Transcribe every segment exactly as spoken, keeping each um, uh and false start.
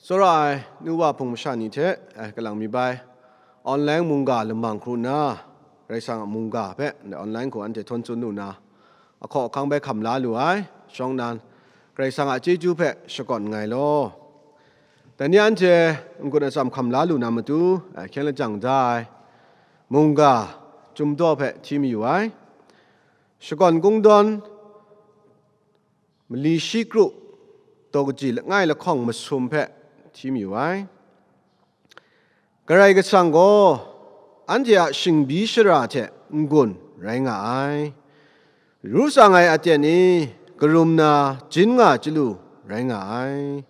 Tsawra ai nu wa hpung masha ni hte, eh, kalang mi bai, online mungga lamang hkru nna, Karai Kasang a mungga hpe ndai online hku anhte htawn tsun lu nna, ahkaw ahkang bai hkam la lu ai, shawng nnan, Karai Kasang a chyeju hpe shakawn nngai law. Dai ni anhte n-gun atsam hkam la lu na matu, eh, hkyen lajang da ai mungga chyum daw hpe hti mayu ai. Shakawn kungdawn mali shi kru daw kaji langai lahkawng masum hpe hti mayu ai. Karai Kasang gaw anhte a shingbi shara hte n-gun rai nga ai. Ru tsang ai aten e karum na jin nga chyalu rai nga ai.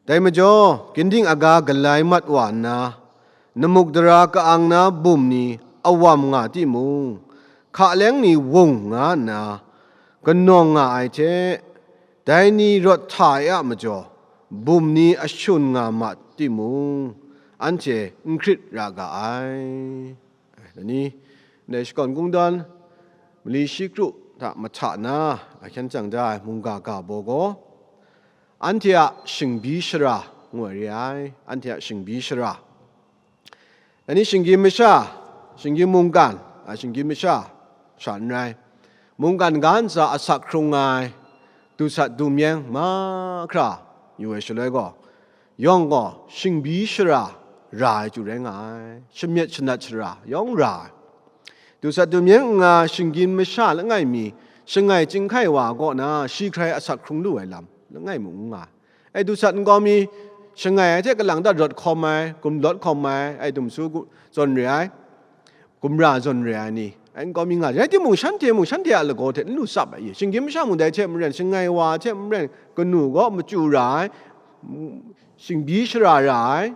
Dai majaw, ginding aga galai mat wa nna, namuk dara ka-ang na bum ni awam nga timung, hka leng ni wung nga nna, kanawng nga ai hte, dai ni rawt hta ai a majaw, bum ni ashun nga ma timung, anhte n hkrit ra ga ai. Dai ni, ndai shakawn kungdawn, mali shi kru hta mahta na, ahkyen jang da ai mungga ga baw gaw, anhte a shingbi shara ngu ai re ai, anhte a shingbi shara. Dai ni shinggyim masha, shinggyim mungkan, a, shinggyim masha sha n rai, mungkan ga ntsa asak hkrung ai, dusat dumyeng mahkra yu ai shaloi gaw, yawng gaw shingbi shara ra ai chyu rai nga ai, shamyet shanat shara yawng ra ai. Dusat dumyeng n nga shinggyim masha langai mi, shangai chyinghkai wa kaw na shi hkrai asak hkrung lu ai lam langai mung n nga ai. Ai dusat nkau mi, shangai ai hte kalang ta rawt hkawm ai, gumlawt hkawm ai, ai dumsu gu-, zawn re ai, gumra zawn re ai ni, ai nkau mi nga ai. Rai timung, shanhte mung shanhte a lagaw hte n lu tsap ai, shinggyim masha mung dai hte maren, shangai wa hte maren, kanu gaw machyu ra ai, shingbi shara ra ai,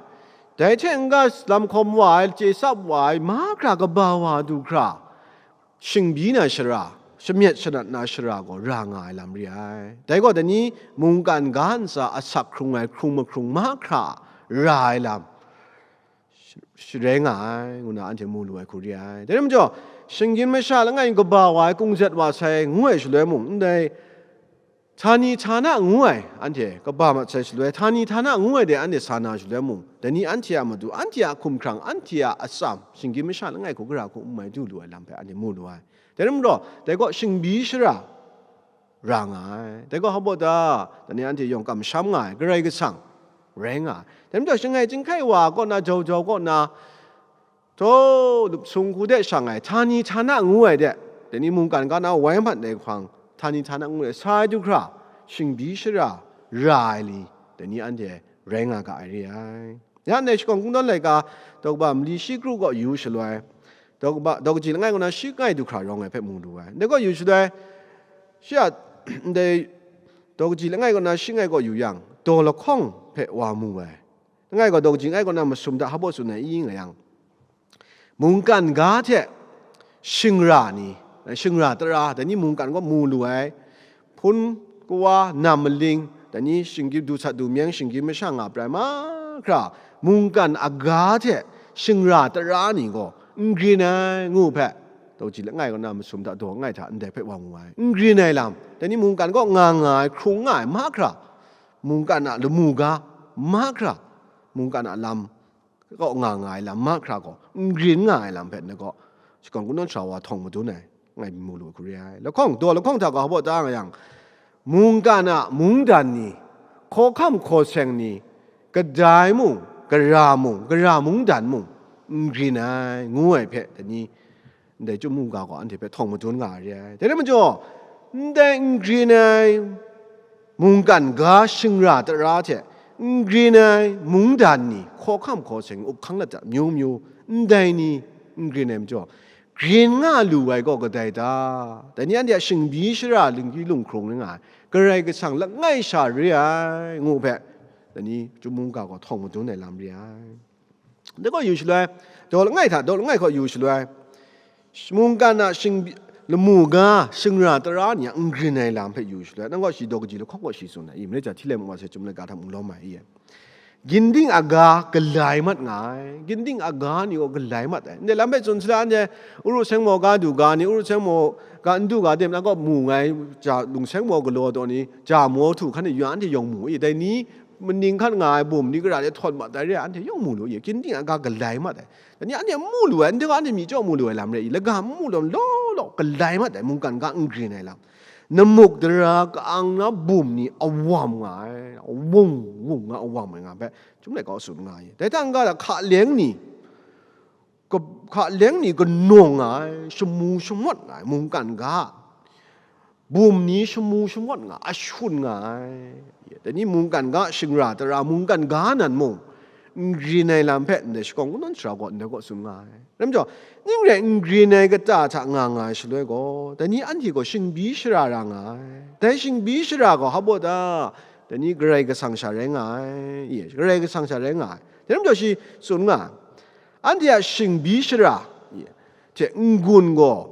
dai hte n-ga lam hkawm wa ai, chye tsap wa ai, mahkra kaba wa du hkra, shingbi na shara, shamyet shanat na shara gaw ra nga ai lam re ai. Dai gaw, dai ni mungkan ga ntsa asak hkrung ai hkrung mahkrung mahkra ra ai lam sh-, sharai nga ai, ngu na anhte mu lu ai hku re ai. Dai rai majaw, shinggyim masha langai kaba wa ai, kungzet wa sai ngu ai shaloi mung, ndai htani htana ngu ai, anhte kaba mat sai shaloi, htani htana ngu ai de anhte sa na shaloi mung, dai ni anhte a matu, anhte a hkumhkrang, anhte a atsam, shinggyim masha langai hku gara hku n mai du lu ai lam hpe anhte mu lu ai. Dai rai majaw, dai gaw shingbi shara ra nga ai. Dai gaw hpa baw ta, dai ni anhte yawng kamsham nga ai, Karai Kasang rai nga ai. Dai majaw, shangai chyinghkai wa kaw na, jau jau kaw na, taw, lup sung hku de shang ai, htani htana ngu ai de, dai ni mungkan ga na wai mat ai hpang, htani htana ngu ai, sa ai du hkra, shingbi shara ra ai li, dai ni anhte rai nga ga ai re ai. Ya ndai shakawn kungdawn laika, daw kaba mali shi kru gaw yu shaloi, daw kaba, daw kaji langai kaw na shi langai du hkra rawng ai hpe mu lu ai. Ndai gaw yu shaloi, shi a, ndai daw kaji langai kaw na shi langai gaw yu yang, daw lahkawng hpe wa mu ai. Langai gaw daw kaji langai kaw na masum hta hpa baw tsun ai i nga yang, mungkan ga hte shingra ni, shingra tara, dai ni mungkan gaw mu lu ai, hpun kawa, nam maling, dai ni shinggyim, dusat dumyeng, shinggyim masha nga prai mahkra, mungkan aga hte shingra tara ni gaw n grin ai ngu hpe, daw kaji langai kaw na masum hta daw langai hta ndai hpe wa mu ai, n grin ai lam, dai ni mungkan gaw nga nga ai, hkrung nga ai mahkra, mungkan a lamu ga mahkra, mungkan a lam kaw nga nga ai lam mahkra gaw, n grin nga ai lam hpe ndai gaw, shakawn kungdawn sara wa htawng madun ai, ngai mu lu hku re ai. Lahkawng, daw lahkawng hta gaw hpa baw ta nga yang, mungkan a mungdan ni, hkawhkam hkaw seng ni, kadai mung, gara mung, gara mungdan mung, n grin ai, ngu ai hpe, dai ni, ndai chyum mungga gaw anhte hpe htawng madun nga ai re ai. Dai rai majaw, ndai n grin ai mungkan ga shingra tara hte, n grin ai mungdan ni, hkawhkam hkaw seng, up hkang lata myu myu, ndai ni n grin ai majaw, grin nga lu ai gaw kadai ta? Dai ni anhte a shingbi shara lingri lunghkrung rai nga ai, Karai Kasang langai sha re ai, ngu hpe, dai ni chyum mungga gaw htawng madun ai lam re ai. Dai gaw yu shaloi, daw langai hta daw langai hkaw yu shaloi, mungkan a shing-, lamu ga shingra tara ni a n grin ai lam hpe yu shaloi, nang gaw shi daw kaji lahkawng gaw shi tsun ai, i, mare ja hti lai mu wa sai, chyum laika hta mung lawm ai, i, ginding aga galai mat nga ai, ginding aga ni gaw galai mat ai. Ndai lam hpe tsun sala, anhte Uru Sengmaw ga du ga ni, Uru Sengmaw ga n du ga de, nang gaw mu nngai, ja, Lung Sengmaw galaw taw ni, ja maw htu hkan e ya anhte yawng mu i, dai ni maning hkat nga ai bum ni gara de htawn mat ai re ai, anhte yawng mu lu ye, ginding a ga galai mat ai. Dai ni anhte mu lu ai, ndai gaw anhte myi chyawm mu lu ai lam re i, laga n mu lu ai, law law galai mat ai, mungkan ga n grin ai lam. Namuk dara ka-ang na bum ni awam nga ai, wung wung nga awam ai nga hpe, chyum laika tsun nga ai. Dai hta n-ga hta hka leng ni, ka-, hka leng ni kanawng nga ai, shamu shamawt nga ai, mungkan ga, bum ni shamu shamawt nga, ashun nga ai. Dai ni mungkan ga shingra tara, mungkan ga nan mung, n grin ai lam hpe ndai shakawn kungdawn sara gaw ndai gaw tsun nga ai. Rai majaw, ning rai n grin ai kata hta nga nga ai shaloi gaw, dai ni anhte gaw shingbi shara ra nga ai. Dai shingbi shara gaw hpa baw ta? Dai ni Karai Kasang sha rai nga ai. Ye, Karai Kasang sha rai nga ai. Dai rai majaw shi tsun nga ai. Anhte a shingbi shara hte n-gun gaw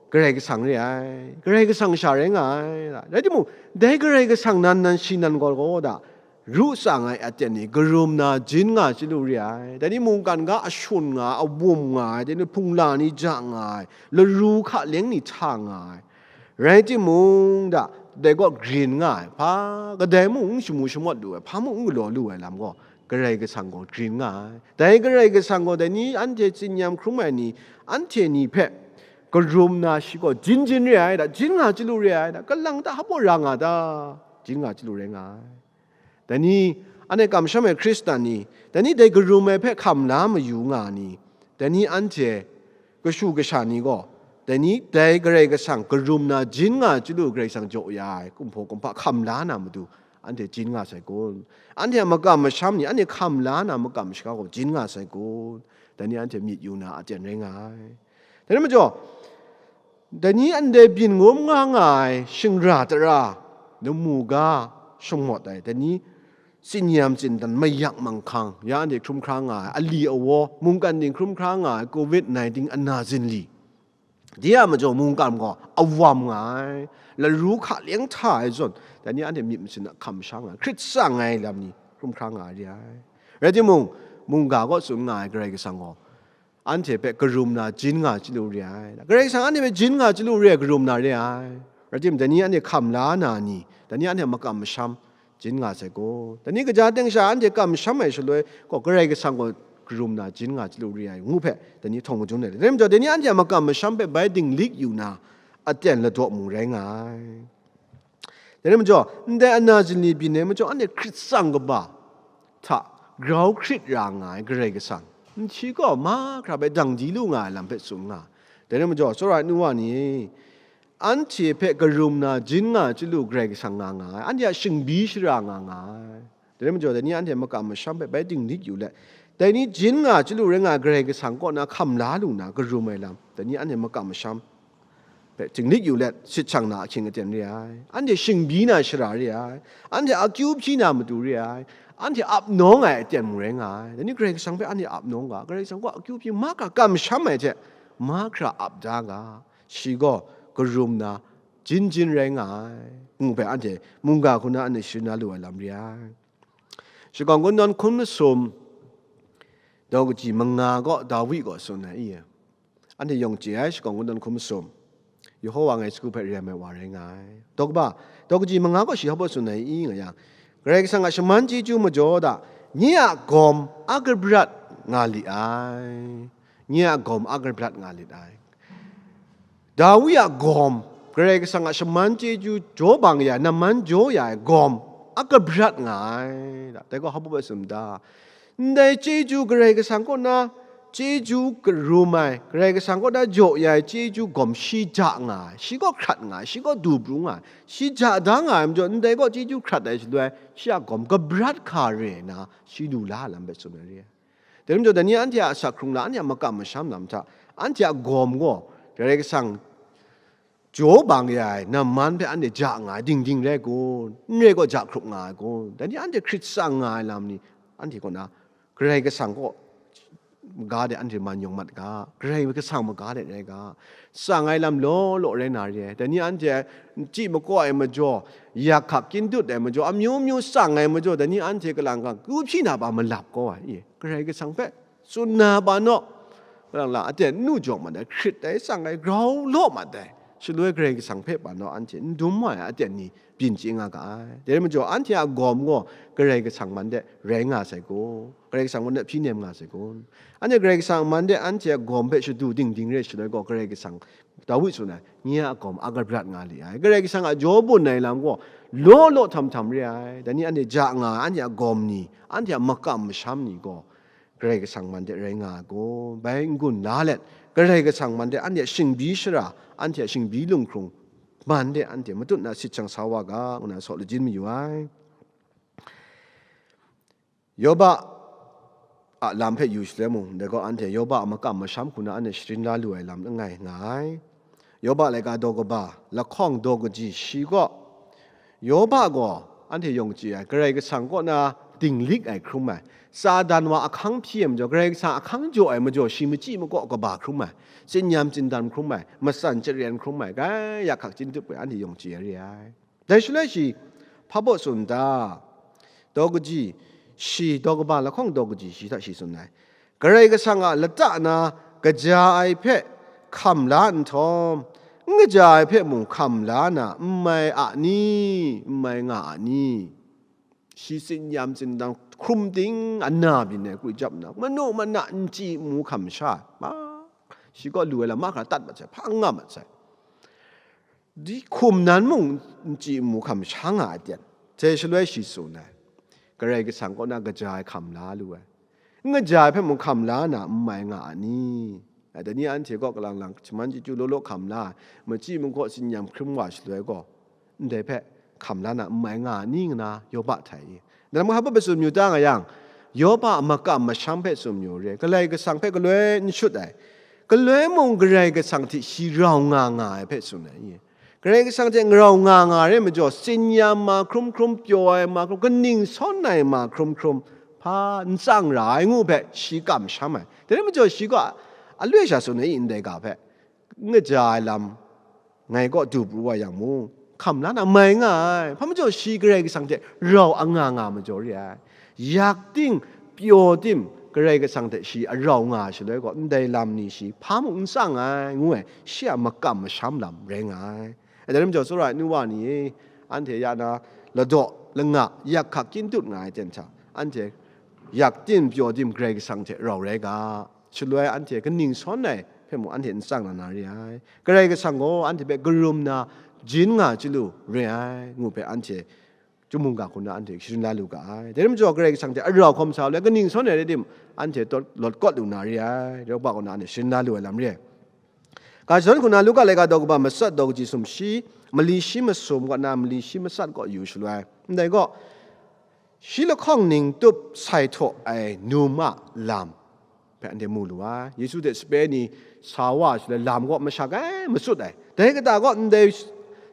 Karai Kasang re ai, Karai Kasang sha rai nga ai. Rai timung, dai Karai Kasang nan nan shi nan gaw gaw da, ru tsang ai aten ni karum na jin nga chyalu re ai. Dai ni mungkan ga ashun nga ai, awum nga ai, dai ni hpungla ni ja nga ai, laru hka leng ni hta nga ai. Rai timung, da, dai gaw grin nga ai, hpa kadai mung n shamu shamawt lu ai, hpa mung n galaw lu ai lam gaw, Karai Kasang gaw grin nga ai. Dai Karai Kasang gaw dai ni anhte tsinyam hkrum ai ni, anhte ni hpe karum na shi gaw jin jin re ai, da, jin nga chyalu re ai, da, kalang ta hpa baw ra nga ta? Jin nga chyalu rai nga ai. Dai ni, anhte kamsham ai Hkristan ni, dai ni dai karum ai hpe hkam la mayu nga ni, dai ni anhte kashu kasha ni gaw, dai ni dai Karai Kasang karum na jin nga chyalu Karai Kasang jaw ya ai kumhpaw kumhpa hkam la na matu, anhte jin nga sai kun? Anhte a makam masham ni, anhte hkam la na makam masham gaw jin nga sai kun? Dai ni anhte myit yu na aten rai nga ai. Dai rai majaw, dai ni ndai byin ngum nga nga ai shingra tara, lamu ga shamawt ai, dai ni tsinyam tsindan, mayak manghkang, ya anhte hkrum hkra nga ai, ali awa, mungkan ting hkrum hkra nga ai, covid nineteen ana zinli, de a majaw mungkan gaw awam nga ai, laru hka leng hta ai zawn, dai ni anhte myit masin a hkam sha nga ai, hkrit tsang ai lam ni hkrum hkra nga ai re ai. Rai timung, mungga gaw tsun nga ai Karai Kasang gaw, anhte hpe karum na jin nga chyalu re ai. Karai Kasang anhte hpe jin nga chyalu re ai, karum na re ai. Rai timung, dai ni anhte hkam la na ni, dai ni anhte makam masham jin nga sai kun? Dai ni kaja teng sha anhte kamsham ai shaloi gaw, Karai Kasang gaw karum na jin nga chyalu re ai ngu hpe, dai ni htawng madun ai. Dai rai majaw, dai ni anhte a makam masham hpe bai dinglik yu na aten ladaw mung rai nga ai. Dai rai majaw, ndai ana zinli byin ai majaw, anhte hkrit tsang kaba hta grau hkrit ra nga ai Karai Kasang, shi gaw mahkra bai dang di lu nga ai lam hpe tsun nga. Dai rai majaw, tsawra ai nu wa ni, anhte hpe karum na jin nga chyalu Karai Kasang nga nga ai, anhte a shingbi shara nga nga ai. Dai rai majaw, dai ni anhte makam masham hpe bai dinglik yu let, dai ni jin nga chyalu rai nga ai Karai Kasang kaw na hkam la lu na karum ai lam, dai ni anhte makam masham hpe dinglik yu let, sit shang na ahkying aten re ai, anhte shingbi na shara re ai, anhte akyu hpyi na matu re ai, anhte ap nawng ai aten mung rai nga ai. Dai ni Karai Kasang hpe anhte ap nawng ga, Karai Kasang gaw akyu hpyi mahkra kamsham ai hte mahkra ap da ga, shi gaw karum na jin jin rai nga ai, ngu hpe anhte mungga hku na anhte sharin na lu ai lam re ai. Shakawn Kungdawn hkum masum daw kaji manga gaw Dawi gaw tsun ai i? Anhte yawng chye ai, Shakawn Kungdawn hkum masum, Yehowa ngai sagu hpe rem ai wa rai nga ai. Daw kaba, daw kaji manga gaw shi hpa baw tsun ai i nga yang, Karai Kasang a shaman chyeju majaw da, nye a gawm a kabrat nga li ai, nye a gawm a kabrat nga lit ai. Dawi a gawm, Karai Kasang a shaman chyeju jaw bang ya, naman jaw ya ai gawm a kabrat nga ai. Dai gaw hpa baw tsun da? Ndai chyeju Karai Kasang kaw na chyeju karum ai, Karai Kasang kaw na jaw ya ai chyeju gawm shi ja nga ai, shi gaw hkrat nga ai, shi gaw du pru nga ai, shi ja da nga ai majaw, ndai gaw chyeju hkrat ai shaloi, shi a gawm kabrat hka re na, shi lu la ai lam hpe tsun ai re ai. Dai rai majaw, dai ni anhte a asak hkrung la, anhte a makam masham lam hta, anhte a gawm gaw Karai Kasang jaw bang ya ai naman hpe anhte ja nga ai dingding rai kun? N rai gaw, ja hkrup nga ai kun? Dai ni anhte hkrit tsang nga ai lam ni, anhte kaw na Karai Kasang kaw maga de anhte man yawng mat ga, Karai Kasang maga de rai ga, tsang ai lam law law rai na re ai. Dai ni anhte chyi makaw ai majaw, yak hkak kyin dut ai majaw, amyu myu tsang ai majaw, dai ni anhte kalang kang kyu hpyi na ba malap kau ai, i, Karai Kasang hpe tsun na ba naw, kalang la aten n nu jawng mat ai, hkrit ai, tsang ai, grau law mat ai, Shaloi Karai Kasang hpe ban naw anhte n dum wa ai aten ni byin chye nga ga ai. Dai rai majaw, anhte a gawm gaw Karai Kasang man de rai nga sai kun? Karai Kasang man de hpyi nem nga sai kun? Anhte Karai Kasang man de anhte a gawm hpe shadu dingding re shaloi gaw, Karai Kasang, Dawi tsun ai, nye a gawm a kabrat nga li ai. Karai Kasang a jaw bun ai lam gaw law law htam htam re ai. Dai ni anhte ja nga ai, anhte a gawm ni, anhte a makam masham ni gaw, Karai Kasang man de rai nga ai kun? Bai n-gun la let, Karai Kasang man de anhte a shingbi shara, anhte a shingbi lunghkrung man de anhte matut na sit shang sa wa ga, ngu na saw lajin mayu ai. Yoba a lam hpe yu shaloi mung, dai gaw anhte Yoba a makam masham hku na anhte sharin la lu ai lam langai nga ai. Yoba laika daw kaba, lahkawng daw kaji shi gaw, Yoba gaw anhte yawng chye ai, Karai Kasang kaw na dinglik ai hkrum ai, Satan wa ahkang hpyi ai majaw, Karai Kasang ahkang jaw ai majaw, shi machyi makaw kaba hkrum ai, tsin-yam tsin-dam hkrum ai, matsan charen hkrum ai, kai yak hkak chyintup ai, anhte yawng chye ai re ai. Dai shaloi shi hpa baw tsun ta? Daw kaji shi, daw kaba lahkawng daw kaji shi hta shi tsun ai, Karai Kasang a lata na kaja ai hpe hkam la nhtawm, n kaja ai hpe mung hkam la na n mai a ni? N mai nga a ni? Shi tsin-yam tsin-dam hkrum ting ana byin ai kru jap nna, manu mana n chyi n mu hkam sha ai. Ma, shi kaw lu ai lam mahkra tat mat sai, hpa n nga mat sai. Di hkum nan mung n chyi n mu hkam sha nga ai ten, dai shaloi shi tsun ai, Karai Kasang kaw na kaja ai hkam la lu ai, n kaja ai hpe mung hkam la na n mai nga a ni? Ai, dai ni anhte kaw kalang lang shaman chyeju law law hkam la ai, machyi makaw tsin-yam hkrum wa shaloi gaw, ndai hpe hkam la na n mai nga a ni, ngu na Yoba htai i. Nang hpa baw tsun mayu ta nga yang, Yoba a makam masham hpe tsun mayu re, Karai Kasang hpe galoi n shut ai, galoi mung Karai Kasang hte shi rau nga nga ai hpe tsun ai i. Karai Kasang hte ngarau nga nga re majaw, tsin-yam ma hkrum hkrum, pyaw ai ma hkrum, kaning sawn ai ma hkrum hkrum, hpa n tsang ra ai ngu hpe shi kamsham ai. Dai rai majaw, shi gaw a loi sha tsun ai i, ndai ga hpe, n kaja ai lam ngai kaw du pru wa yang mung, hkam la na mai nga ai. Hpa majaw, shi Karai Kasang hte rau a nga nga majaw re ai. Yak ting, pyaw tim, Karai Kasang hte shi a rau nga ai shaloi gaw, ndai lam ni shi hpa mung n tsang ai, ngu ai, shi a makam masham lam rai nga ai. Dai rai majaw, tsawra ai nu wa ni e, anhte ya na ladaw langa yak hkak kyin tut nga ai ten hta, anhte yak tim pyaw tim Karai Kasang hte rau rai ga, shaloi anhte kaning sawn ai hpe mung anhte n tsang na na re ai. Karai Kasang gaw anhte hpe karum na jin nga chyalu re ai, ngu hpe anhte chyum mungga hku na anhte sharin la lu ga ai. Dai rai majaw, Karai Kasang hte a rau hkawm sa le, kaning sawn ai rai tim, anhte tawt lawt kawt lu na re ai. Dai wa kaw na anhte sharin la lu ai lam re ai. Ga shadawn hku na Luka laika daw kaba matsat daw kaji sum shi, mali shi masum kaw na mali shi matsat kaw yu shaloi, ndai gaw, shi lahkawng ning tup sai htaw ai num a lam hpe anhte mu lu ai. Yesu hte sape ni sa wa shaloi, lam kaw mashak ai, matsut ai. Dai kata gaw, ndai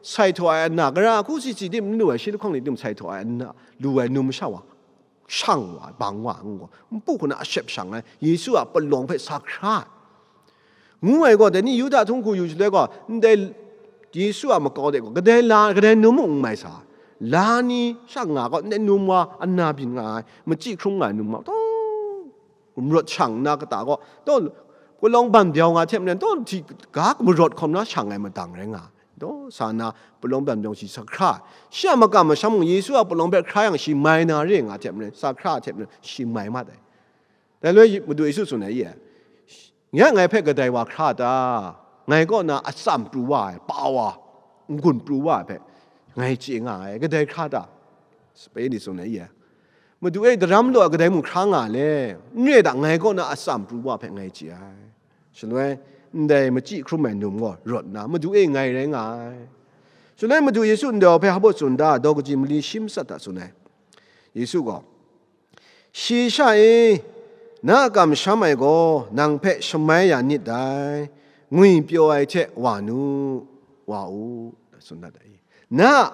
sai htaw ai ana, gara hku si si tim n lu ai, shi lahkawng ning tup sai htaw ai ana lu ai num masha wa, shang wa, bang wa, ngu gaw, npu hku na a shep shang ai, Yesu a palawng hpe sa hkra ai, ngu ai gaw, dai ni Yuda htung hku yu shaloi gaw, ndai Yesu a makau de gaw, kadai la, kadai num mung n mai sa ai. La ni sha nga gaw, ndai num wa ana byin nga ai, machyi hkrum nga ai num wa, taw, gumrawt shang nna kata gaw, taw, palawng ban byau nga hte maren, taw, hti ga marawt hkawm na shang ai madang rai nga ai. Daw sa nna, palawng ban byawng shi sa hkra ai. Shi a makam masham mung, Yesu a palawng hpe hkra yang shi mai na re nga hte maren, sa hkra hte maren, shi mai mat ai. Dai loi Madu Yesu tsun ai, i e, nye a ngai hpe kadai wa hkra ta? Ngai kaw na atsam pru wa ai, pa wa, n-gun pru wa ai hpe ngai chye nga ai, kadai hkra ta? Sape ni tsun ai, i e, Madu e, daram law ai kadai mung hkra nga le, n re ta, ngai kaw na atsam pru wa hpe ngai chye ai. Shaloi, ndai machyi hkrum ai num gaw rawt nna, Madu e, ngai rai nga ai. Shaloi, Madu Yesu ndai wa hpe hpa baw tsun ta? Daw kaji mali shi matsat hta tsun ai. Yesu gaw, shi sha e, na a kamsham ai gaw nang hpe shamai ya nit dai, ngwipyaw ai hte wa nu, wa u, tsun dat ai. Na a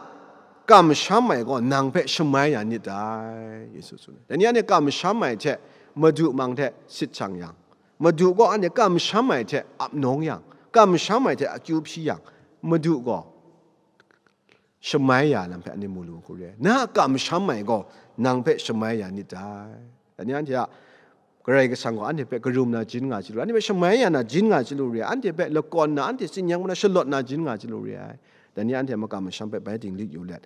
kamsham ai gaw nang hpe shamai ya nit dai, Yesu tsun ai. Dai ni anhte kamsham ai hte Madu mang hte sit shang yang, Madu gaw anhte kamsham ai hte ap nawng yang, kamsham ai hte akyu hpyi yang, Madu gaw shamai ya lam hpe anhte mu lu hku re ai. Na a kamsham ai gaw nang hpe shamai ya nit dai. Dai ni anhte a Karai Kasang gaw anhte hpe karum na jin nga chyalu, anhte hpe shamai ya na jin nga chyalu re ai, anhte hpe lakawn na, anhte tsinyam na shalawt na jin nga chyalu re ai. Dai ni anhte makam masham hpe bai dinglik yu let,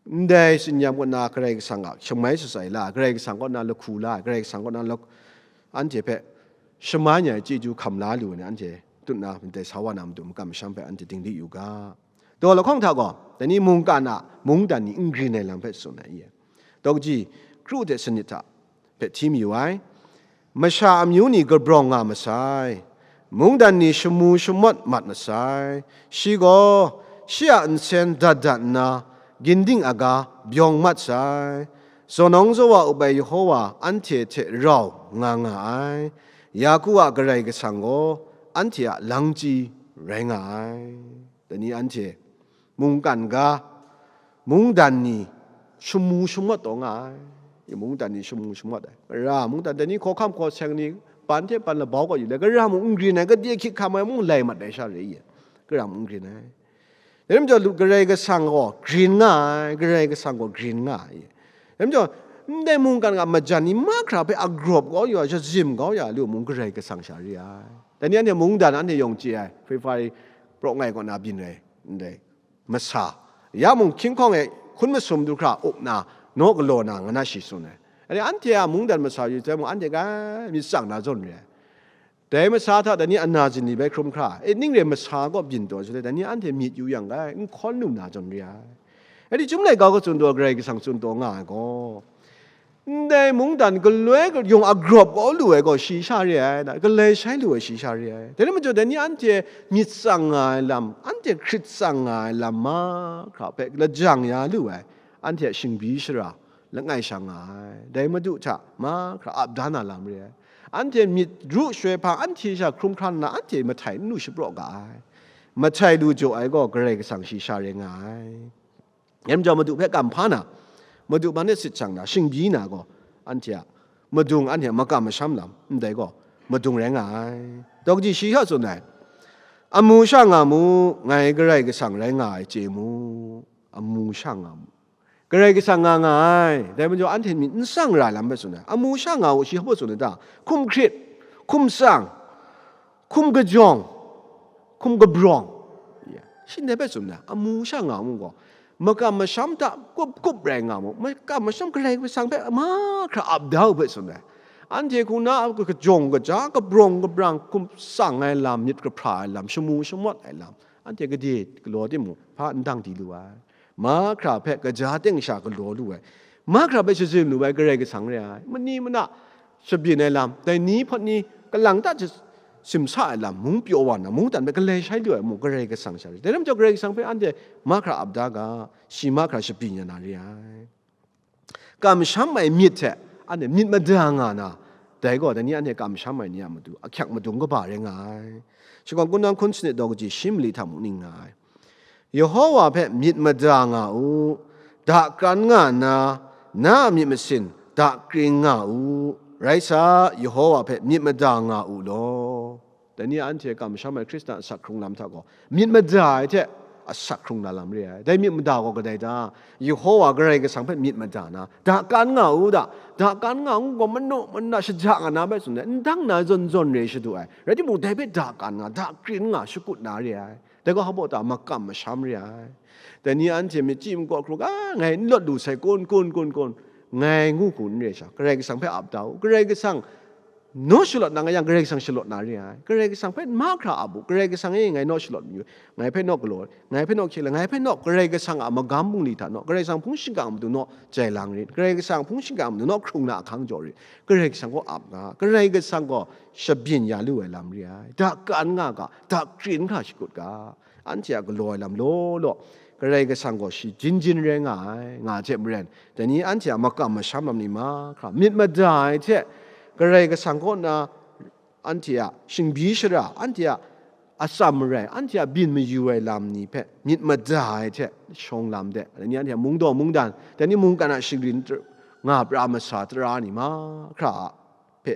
ndai tsinyam kaw na Karai Kasang a shamai shatsai la, Karai Kasang kaw na lahku la, Karai Kasang kaw na lak-, anhte hpe shamai ai chyeju hkam la lu ai ni anhte tut na, ndai sa wa na matu makam masham hpe anhte dinglik yu ga. Daw lahkawng hta gaw, dai ni mungkan a mungdan ni n grin ai lam hpe tsun ai, i? Daw kaji kru hte sanit hta hpe hti mayu ai. Masha amyu ni kabrawng nga masai, mungdan ni shamu shamawt mat masai. Shi gaw shi a nsen dat dat nna, ginding aga byawng mat sai. Zawnawng zawa up ai Yehova anhte hte rau nga nga ai. Yaku a Karai Kasang gaw anhte a langchyi rai nga ai. Dai ni anhte mungkan ga, mungdan ni shamu shamawt taw nga ai. Mungdan ni shamu shamawt ai. Gara mungdan, dai ni hkawhkam hkaw seng ni, ban hte ban labau gaw yu le, gara mung n grin ai, gade hkyit hkam ai mung lai mat ai sha re i? Gara mung n grin ai. Dai rai majaw, lu-, Karai Kasang gaw grin nga ai, Karai Kasang gaw grin nga ai. Dai majaw, ndai mungkan ga majan ni mahkra hpe agrawp kau ya, shazim kau ya lu mung, Karai Kasang sha re ai. Dai ni anhte mungdan anhte yawng chye ai, Hpefari praw ngai kaw na byin ai, ndai masa, ya mung hkying hkawng e hkun masum du hkra up na, naw galaw na, nga na shi tsun ai. Anhte, anhte a mungdan masa yu jai mung, anhte ga myit tsang na zawn re ai. Dai masa hta dai ni ana zin ni bai hkrum hkra, e, ning re masa kaw byin taw shaloi, dai ni anhte myit yu yang ga, n hkawn lu na zawn re ai. Anhte chyum laika kaw tsun taw, Karai Kasang tsun taw nga ai gaw, ndai mungdan galoi yung agrawp kau lu ai gaw, shi sha re ai, na, galai shai lu ai, shi sha re ai. Dai rai majaw, dai ni anhte myit tsang nga ai lam, anhte hkrit tsang nga ai lam mahkra hpe lajang ya lu ai, anhte a shingbi shara langai sha nga ai. Dai Madu hta mahkra ap da na lam re ai. Anhte myit ru shaloi hpa, anhte sha hkrum hkra nna, anhte mahtai n lu shapraw ga ai. Mahtai lu jaw ai gaw, Karai Kasang shi sha rai nga ai. Dai majaw, Madu hpe kam hpa na, Madu man e sit shang na, shingbi na gaw, anhte a madung, anhte a makam masham lam, ndai gaw, madung rai nga ai. Daw kaji shi hta tsun ai, amu sha nga mu, ngai Karai Kasang rai nga ai chye mu, amu sha nga mu. Karai Kasang nga nga ai, dai majaw, anhte myit n tsang ra ai lam hpe tsun ai. Amu sha nga u, shi hpa tsun ai ta? Hkum hkrit, hkum tsang, hkum kajawng, hkum kabrawng. Ya, shi ndai hpe tsun ai, amu sha nga mu gaw, makam masham hta kup kup rai nga mu, makam masham Karai Kasang hpe mahkra ap da u hpe tsun ai. Anhte hku na a kajawng kaja, kabrawng kabrang, hkum tsang ai lam, myit kahpra ai lam, shamu shamawt ai lam, anhte gade galaw timung, hpa n dang di lu ai. Mahkra hpe kaja teng sha galaw lu ai, mahkra hpe shazin lu ai Karai Kasang re ai. Mani mana shabyin ai lam, dai ni hpawt ni kalang ta hte simsa ai lam, mung pyaw wa na, mungdan hpe galai shai lu ai mung, Karai Kasang sha re. Dai lam chyawm, Karai Kasang hpe anhte mahkra ap da ga, shi mahkra shabyin ya na re ai. Kamsham ai myit hte anhte myit mada nga na, dai gaw, dai ni anhte kamsham ai ni a matu, ahkyak madung kaba rai nga ai. Shakawn Kungdawn hkun sanit daw kaji shi mali hta mung ning nga ai. Yehova hpe myit mada nga u, dakran nga nna, na a myit masin dakring nga u. Rai sa, Yehova hpe myit mada nga u law. Dai ni anhte kamsham ai Hkristan asak hkrung lam hta gaw, myit mada ai hte asak hkrung na lam re ai. Dai myit mada gaw kadai ta? Yehova Karai Kasang hpe myit mada na, dakran nga u da, dakran nga u gaw, manu mana shaja nga na bai tsun ai, n dang na zawn zawn re shadu ai. Rai timung, dai hpe dakran nga, dakrin nga, shakut na re ai. Dai gaw hpa ta? Makam masham re ai. Dai ni anhte myit chyi makawp hkru ga, ngai n lawt lu sai kun, kun, kun, kun, ngai ngu hku n re sha, Karai Kasang hpe ap da u. Karai Kasang naw shalawt na nga yang, Karai Kasang shalawt na re ai. Karai Kasang hpe mahkra ap u. Karai Kasang e, ngai naw shalawt mayu, ngai hpe naw galaw, ngai hpe naw hkye la, ngai hpe naw Karai Kasang a magam bungli hta naw, Karai Kasang hpung shingkang a matu naw jai lang rit, Karai Kasang hpung shingkang a matu naw hkrung na ahkang jaw rit. Karai Kasang gaw ap nga, Karai Kasang gaw shabyin ya lu ai lam re ai. Dakran nga ga, dakrin hkra shakut ga, anhte a galaw ai lam law law, Karai Kasang gaw shi jin jin rai nga ai, nga hte maren, dai ni anhte a makam masham lam ni mahkra myit mada ai hte, Karai Kasang kaw na anhte a shingbi shara, anhte a atsam marai, anhte a byin mayu ai lam ni hpe myit mada ai hte shawng lam de, dai ni anhte a mungdaw mungdan, dai ni mungkan a shingrin tr-, nga pra masa tara ni mahkra a hpe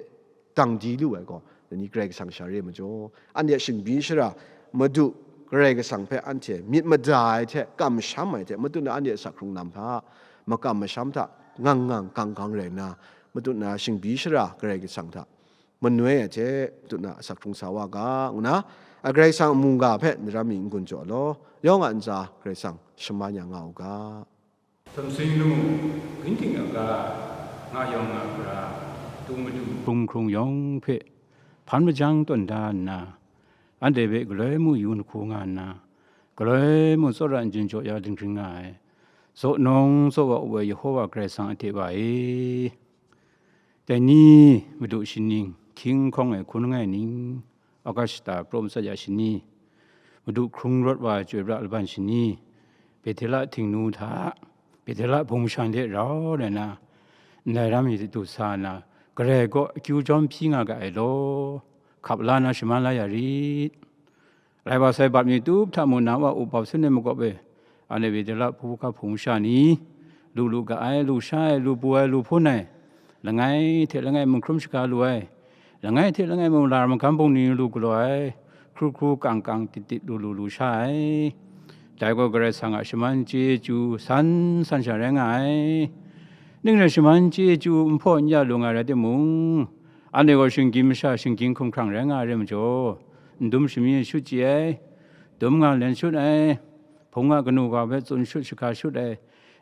dang di lu ai gaw, dai ni Karai Kasang sha re ai majaw, anhte a shingbi shara, Madu Karai Kasang hpe anhte myit mada ai hte, kamsham ai hte, matut na anhte a asak hkrung lam hta, makam masham hta ngang ngang gang gang rai nna, Matut na shingbi shara Karai Kasang hta manoi ai hte, matut na asak hkrung sa wa ga, ngu na, a Karai Kasang a mungga hpe daram mi n-gun jaw law, yawng a ntsa Karai Kasang shaman ya nga u ga. Htum sing lamu, ginding aga, nga yawng nga hkra, tu madu. Hkrung hkrung yawng hpe hpan majang tawn da nna, anhte hpe galoi mung yu nhku nga nna, galoi mung tsawra n-jin jaw ya dinghpring nga ai, zaw nawng zaw wa u ai Yehova Karai Kasang a hte wa e. Dai ni, Madu shaning, hkying hkawng e hkun langai ning, August shata, Krom tsat ya shani, Madu hkrung rawt wa ai chyoi pra laban shani, Bethela htingnu hta, Bethela hpung masha hte rau rai na, ndai ram mi du sa na, Karai kaw akyu jawm hpyi nga ga ai law, hkap la na shaman la ya rit. Rai wa sai, bat mi tup hta mung na wa up bau sun ai makawp e, anhte Bethela hpung hka hpung masha ni, lu lu ga ai, lu sha ai, lu pu ai, lu hpun ai, langai hte langai mung hkrum shaga lu ai, langai hte langai mung lar magam bungli lu galaw ai, hkru hkru kang kang tit tit lu lu lu sha ai. Dai gaw Karai Kasang a shaman chyeju san san sha rai nga ai. Ning rai shaman chyeju n hpaw n ya lu nga rai timung, anhte gaw shinggyim masha, shinggyim hkumhkrang rai nga ai rai majaw, n dum shami shut chye ai, dum nga len shut ai, hpung a kanu ga hpe tsun shut shaga shut ai,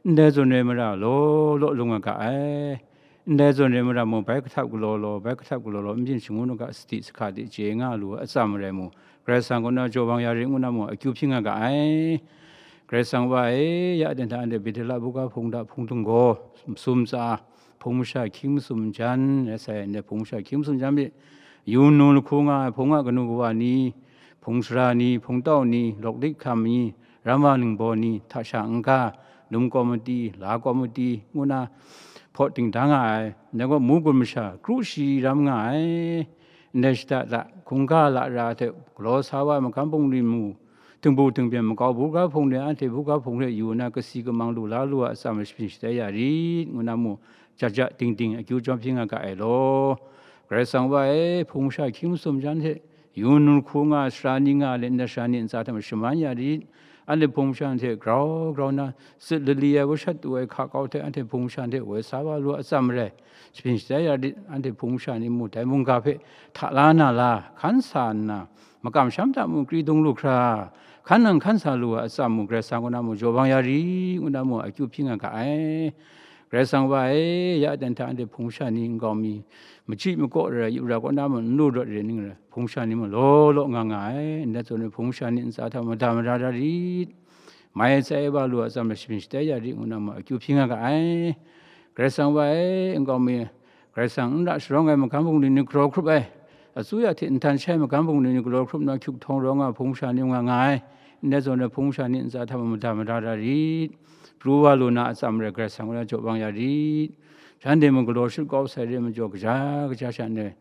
ndai zawn rai mara law law lung nga ga ai. Ndai zawn rai mara mung, bai kahtap galaw law, bai kahtap galaw law, n byin shangun u ga, sadi sahka de chye nga lu ai atsam rai mung, Karai Kasang kaw na jaw bang ya rit ngu na mung, akyu hpyi nga ga ai. Karai Kasang wa e, ya dan hta anhte Bethela buga hpung da hpung dunggaw, masum tsa, hpung masha hkying masum jan, rai sai, ndai hpung masha hkying masum jan hpe, yu nu lahku nga ai hpung a kanu kawa ni, hpung sara ni, hpung tau ni, lawk dik hkam ni, ramwa ningbaw ni, hta sha n-ga, lum kawmati, la kawmati, ngu na hpaw dingdang nga ai, ndai gaw mu gun masha, kru shi ram nga ai, ndai shada da, hkungga lara hte galaw sa wa ai magam bungli mu, htingbu htingpyen makau buga hpung de, anhte buga hpung hte yu na, kasi kamang lu la lu ai atsam shapring shatai ya rit, ngu na mu, ja ja ding ding akyu jawm hpyi nga ga ai law. Karai Kasang wa e, hpung masha hkying masum jan hte, yu nu lahku nga ai sara ni nga let, ndai sara ni ntsa hta mung shaman ya rit. Anhte hpung masha hte grau grau na, tsit lali ai, washat tu ai hka kau hte anhte hpung masha hte woi sa wa lu ai atsam rai, shapring shatai ya rit. Anhte hpung masha ni mung dai mungga hpe hta la na la, hkan sa nna, makam sham hta mung kri dung lu hkra, hkan nang hkan sa lu ai atsam mung Karai Kasang kaw na mung jaw bang ya rit, ngu na mung akyu hpyi nga ga ai. Karai Kasang wa e, ya dan hta anhte hpung masha ni nkau mi, machyi makaw rai, yu ra kaw na mung n lu rawt re ning rai, hpung masha ni mung law law nga nga ai, ndai zawn e hpung masha ni ntsa hta mada mada da rit, mai tsai wa lu ai atsam rai shapring shatai ya rit, ngu na mung akyu hpyi nga ga ai. Karai Kasang wa e, nkau mi, Karai Kasang n ra sharawng ai magam bungli ni galaw hkrup ai, asuya hte nhtan shai magam bungli ni galaw hkrup na hkyuk htawng rawng nga ai hpung masha ni nga nga ai, ndai zawn e hpung masha ni ntsa hta mung mada mada da rit, pru wa lu na atsam rai Karai Kasang kaw na jaw bang ya rit. Shanhte mung galaw shut kau sai re majaw, kaja kaja sha ndai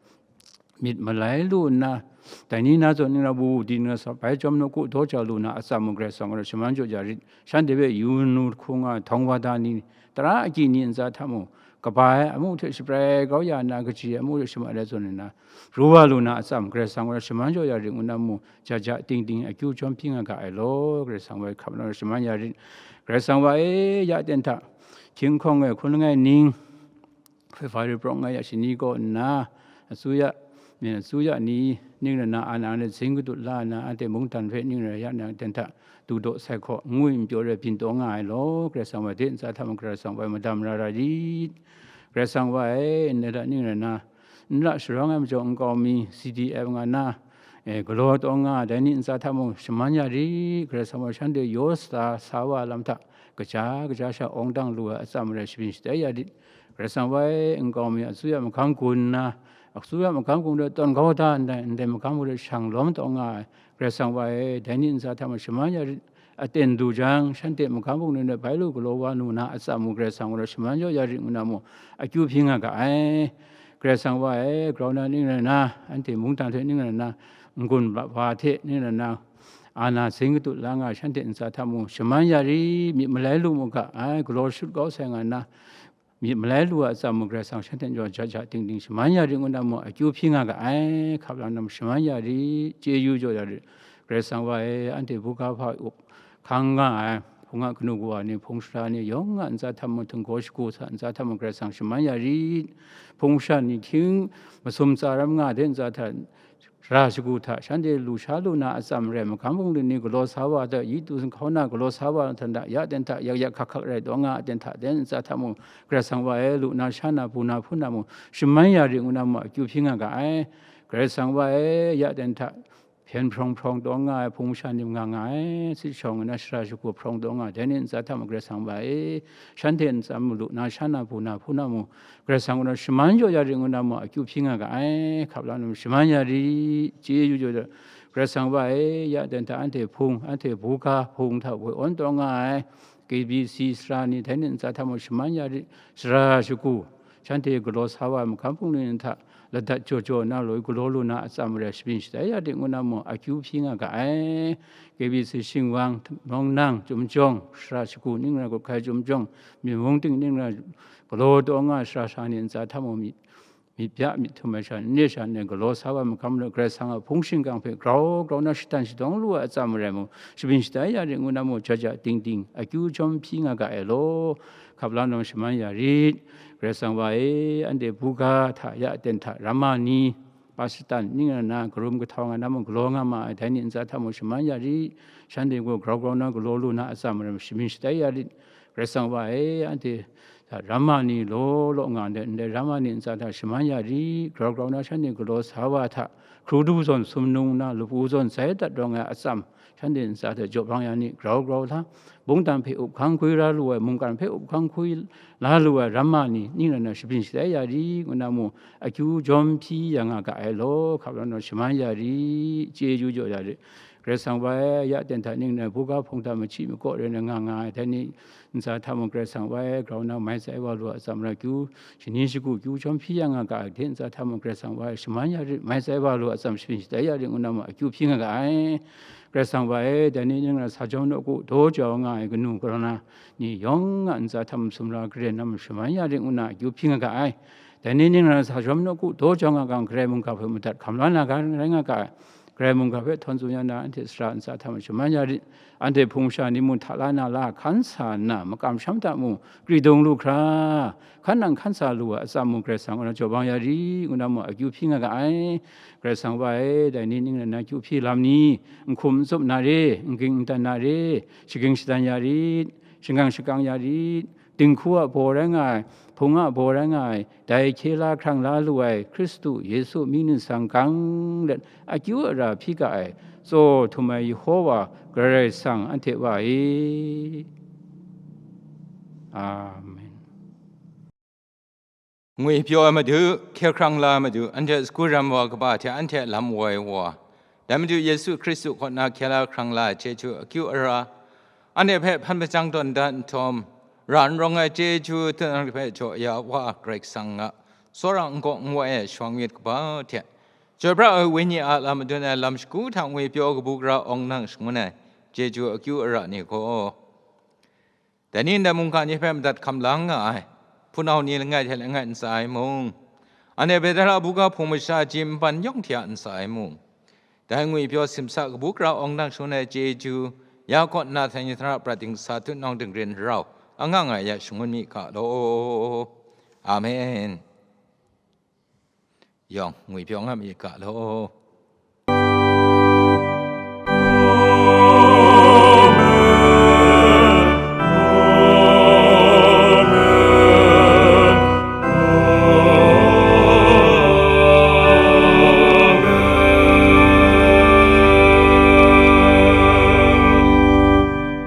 myit malai lu nna, dai ni na zawn ning ra wu wu di ning ra sa bai chyawm nawku daw ja lu na atsam mung Karai Kasang kaw na shaman jaw ya rit. Shanhte hpe yu nu lahku nga ai htawng wa da ni, tara agyi ni ntsa hta mung, kaba ai amu hte shabrai kau ya na, kaji ai amu hte shaman ai zawn nna, ru wa lu na atsam Karai Kasang kaw na shaman jaw ya rit, ngu na mung, ja ja ding ding akyu jawm hpyi nga ga ai law, Karai Kasang wa e hkap na shaman ya rit. Karai Kasang wa e, ya dan hta hkying hkawng e hkun langai ning, hpe fa ri prawng nga ya shani kaw nna, asuya, myit asuya ni, ning rai na, ana anhte zing kadut la nna, anhte mungdan hpe ning rai ya na, dan hta du daw sai hkaw, ngwi n pyaw rai byin taw nga ai law, Karai Kasang wa de ntsa hta mung Karai Kasang wa e madam ra ra rit. Karai Kasang wa e, ndai hta ning rai na, n ra sharawng ai majaw nkau mi, C D F nga na, e, galaw taw nga ai dai ni ntsa hta mung shaman ya rit. Karai Kasang wa shanhte yaw sa, sa wa ai lam hta, kaja kaja sha awng dang lu ai atsam rai shapring shatai ya rit. Karai Kasang wa e, nkau mi asuya mahkang gun nna, asuya mahkang gun de tawn kau da ndai, ndai mahkang gun de shang lawm taw nga ai, Karai Kasang wa e, dai ni ntsa hta mung shaman ya rit. Aten du jang, shanhte mahkang bungli de bai lu galaw wa nu na atsam mung Karai Kasang wa shaman jaw ya rit ngu na mung akyu hpyi nga ga ai. Karai Kasang wa e, grau na ning rai na, anhte mungdan hte ning rai na, n-gun wa hte ning rai na, ana zing kadut la nga ai shanhte ntsa hta mung shaman ya rit, myit malai lu mu ga ai, galaw shut kau sai nga na, myit malai lu ai atsam mung Karai Kasang shanhte jaw ja ja ding ding shaman ya rit ngu na mung akyu hpyi nga ga ai, hkap la na mung shaman ya rit, chyeju jaw ya rit, Karai Kasang wa e, anhte buga hpa up hkang nga ai, Hpung a kanu kawa ni, hpung sara ni, yawng a ntsa hta mung htinggaw shagu hta ntsa hta mung Karai Kasang shaman ya rit. Hpung sara ni hkying masum tsa ram nga ai ntsa hta, sara shagu hta, shanhte lu sha lu na atsam rai, magam bungli ni galaw sa wa hta, yi tu hkauna galaw sa wa hta, ya ten hta yak yak hkak hkak rai taw nga ai ten hta, ten ntsa hta mung Karai Kasang wa e, lu na sha na, bu na hpun na mung, shaman ya rit ngu na mung, akyu hpyi nga ga ai. Karai Kasang wa e, ya ten hta hpyen hprawng hprawng taw nga ai hpung masha ni nga nga ai, sit shawng nna sara shagu hprawng taw nga ai, dai ni ntsa hta mung Karai Kasang wa e, shanhte ntsa mung lu na sha na, bu na hpun na mung, Karai Kasang gaw shaman jaw ya rit ngu na mung, akyu hpyi nga ga ai. Hkap la na mung shaman ya rit, chyeju jaw, Karai Kasang wa e, ya ten hta anhte hpung, anhte buga hpung hta woi awn taw nga ai, K B C sara ni, dai ni ntsa hta mung shaman ya rit, sara shagu, shanhte galaw sa wa ai magam bungli ni hta ladat jaw jaw na, law galaw lu na atsam rai, shabyin shatai ya rit ngu na mung, akyu hpyi nga ga ai. K B C Shingwang, Nawng Nang, Chyum Jawng, sara shagu ning rai, Gup Hkai Chyum Jawng, Myen Mung Ting ning rai, galaw taw nga ai sara sha ni ntsa hta mung myit, myit bya myit htum ai sha, nne sha nne galaw sa wa ai magam, Karai Kasang a hpung shingkang hpe grau grau na shatan shadawng lu ai atsam rai mung, shabyin shatai ya rit ngu na mung, ja ja ting ting akyu jawm hpyi nga ga ai law. Hkap la na mung shaman ya rit. Karai Kasang wa e, anhte buga hta, ya ten hta ramma ni, pa shatan ning rai na, karum kahtau nga na mung galaw nga ma ai, dai ni ntsa hta mung shaman ya rit. Shanhte gaw grau grau na galaw lu na atsam rai mung, shabyin shatai ya rit. Karai Kasang wa e, anhte hta ramma ni law law nga ndai, ndai ramma ni ntsa hta shaman ya rit. Grau grau na shanhte galaw sa wa hta, hkru du zawn sumnung na, lapu zawn zai dat rawng ai atsam, shanhte ntsa hta jaw bang ya ni, grau grau hta, mungdan hpe up hkang hkwi la lu ai, mungkan hpe up hkang hkwi la lu ai ramma ni, ning rai na, shabyin shatai ya rit ngu na mung, akyu jawm hpyi ya nga ga ai law. Hkap la na mung shaman ya rit, chyeju jaw ya rit. Karai Kasang wa e, ya ten hta ning rai, buga hpung hta machyi makaw rai na nga nga ai, dai ni ntsa hta mung Karai Kasang wa e, grau na mai tsai wa lu ai atsam rai, kyu shani shagu kyu jawm hpyi ya nga ga ai, dai ntsa hta mung Karai Kasang wa e, shaman ya rit, mai tsai wa lu ai atsam, shabyin shatai ya rit ngu na mung, akyu hpyi nga ga ai. Karai Kasang wa e, dai ni ning rai, sa jawm nawku daw jau nga ai kanu karana ni yawng a ntsa hta mung sumra karen na mung, shaman ya rit ngu na akyu hpyi nga ga ai. Dai ni ning rai, sa jawm nawku daw jau nga ga, Karai mungga hpe madat hkam la na ga rai nga ga ai. Karai mungga hpe htawn tsun ya na, anhte sara ntsa hta mung shaman ya rit. Anhte hpung masha ni mung hta la na la hkan sa nna, makam sham hta mung kri dung lu hkra, hkan nang hkan sa lu ai atsam mung Karai Kasang gaw jaw bang ya rit ngu na mung, akyu hpyi nga ga ai. Karai Kasang wa e, dai ni ning rai na kyu hpyi lam ni, n hkum n tsup na re, n ging n dan na re, shaging shadan ya rit, shingkang shakang ya rit, dinghku a baw rai nga ai, hpung a baw rai nga ai, dai hkye la hkrang la lu ai Hkristu Yesu mying ningsang gang let akyu ara hpyi ga ai, tsaw htum ai Yehova Karai Kasang anhte wa e. Amen. Ngwipyaw ai Madu, hkye hkrang la ai Madu, anhte sagu ram wa kaba hte anhte lam woi wa, dai Madu Yesu Hkristu kaw na hkye la hkrang la ai chyeju akyu ara, anhte hpe hpan hpajang tawn dat nhtawm, ra n rawng ai chyeju hta hpe jaw ya wa Karai Kasang a tsawra n kaw n woi ai shawng myit kaba hte, chyoi pra ai Wenyi a lam madun ai lam shagu hta ngwipyaw kabu gara awng nang shangun ai chyeju akyu ara ni gaw, dai ni ndai mungga ni hpe madat hkam lang nga ai, hpunau ni langai hte langai ntsa ai mung, anhte Betela buga hpung masha ji npan yawng hte a ntsa ai mung, dai ngwipyaw simsa kabu gara awng nang shangun ai chyeju, ya kaw nna hta ni hta ra prat dingsa tutnawng dingrin rau, anga nga ya shangun mi ga law. Amen. Yawng, ngwipyaw nga mi ga law.